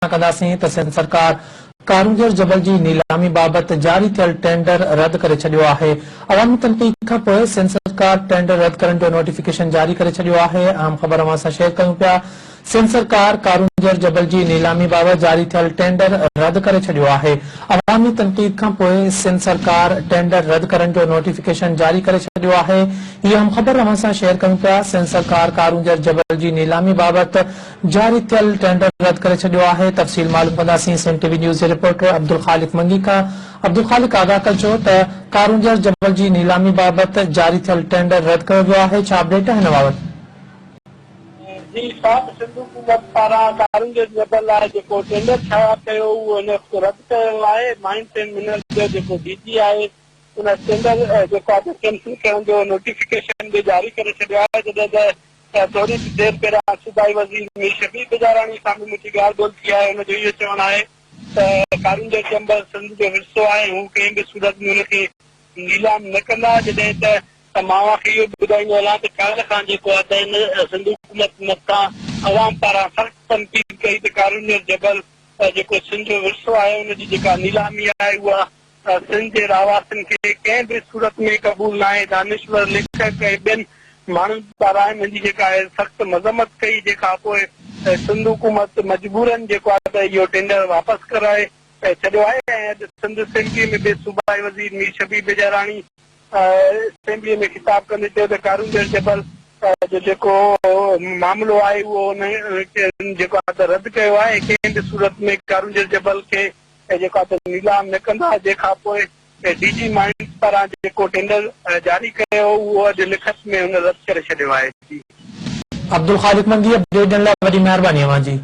سان ڪنداسين ته سنڌ سرڪار ڪارونجهر جبل جي نيلامي بابت جاري ٿيل ٽينڊر رد ڪري ڇڏيو آهي. عوامي تنقيد کانپوء سنڌ سرڪار ٽينڊر رد ڪرڻ جو نوٽيفڪيشن جاري ڪري ڇڏيو آهي. اهم خبر اوهان سان شيئر ڪيون پيا. سنڌ سرڪار ڪارونجهر جبل جي نيلامي بابت جاري ٿيل ٽينڊر رد ڪري ڇڏيو آهي. عوامي تنقيد کانپوء سنڌ سرڪار ٽينڊر رد ڪرڻ جو نوٽيفڪيشن جاري ڪري ڇڏيو آهي. هي اهم خبر اوهان سان شيئر ڪيون پيا. سنڌ سرڪار ڪارونجهر جبل جي نيلامي بابت جاري ٿيل ٽينڊر رد ڪري ڇڏيو آهي. تفصيل معلوم ڪنداسين سنڌ ٽي وي نيوز جي رپورٽر عبدالخالق منگي کان. عبدالخالق آگاهه ڪجو ته ڪارونجهر جبل جي نيلامي بابت جاري ٿيل ٽينڊر رد ڪيو ويو آهي، ڇا اپڊيٽ آهي ان بابت؟ جي صاحب سنڌ حڪومت پاران ڪارونجهر جبل لاء جيڪو ٽينڊر شايع ڪيو اهو هن وقت رد ڪيو ويو آهي، مائنز اينڊ منرلز جو جيڪو ڊي جي آهي ان ٽينڊر جيڪو آهي ڪينسل ڪرڻ جو نوٽيفڪيشن به جاري ڪري ڇڏيو آهي، جڏهن ته ٿوري دير پهريان صوبائي وزير مير شبير بجاراڻي سان به منهنجي ڳالهه ٻولهه ٿي آهي، ان جو اهو چوڻ آهي ته ڪارونجهر چمبر سنڌ جو ورثو آهي هو ڪنهن به صورت ۾ ان کي نيلام نه ڪندا، جڏهن ته مان اوهان کي اهو به ٻڌائيندو هلان ته ڪالهه کان جيڪو آهي ته هن سنڌ حڪومت مٿان عوام پاران سخت تنقيد ڪئي ته ڪارونجهر جبل جيڪو سنڌ جو ورثو آهي ان جي جيڪا نيلامي آهي اها سنڌ جي رهواسين کي ڪنهن به صورت ۾ قبول ناهي دانشور، ليکڪ ۽ ٻين ماڻهن پاران هن جي جيڪا آهي سخت مذمت ڪئي جنهن کان پوء سنڌ حڪومت مجبورن جيڪو آهي ته اهو ٽينڊر واپس ڪرائي ڇڏيو آهي ۽ اڄ سنڌ اسيمبلي ۾ به صوبائي وزير مير شبير بجاراڻي اسيمبلي ۾ خطاب ڪندي چيو ته ڪارونجهر جبل جو جيڪو معاملو آهي اهو هن جيڪو آهي ته رد ڪيو آهي ۽ ڪنهن به صورت ۾ ڪارونجهر جبل کي جيڪو آهي ته نيلام نه ڪندا جنهن کان پوء ڊي جي مائنز پاران جيڪو ٽينڊر جاري ڪيو هو اهو اڄ لکت ۾ هن رد ڪري ڇڏيو آهي. عبدالخالق منگي اپڊيٽ ڏيڻ لاء وڏي مهرباني اوهان جي.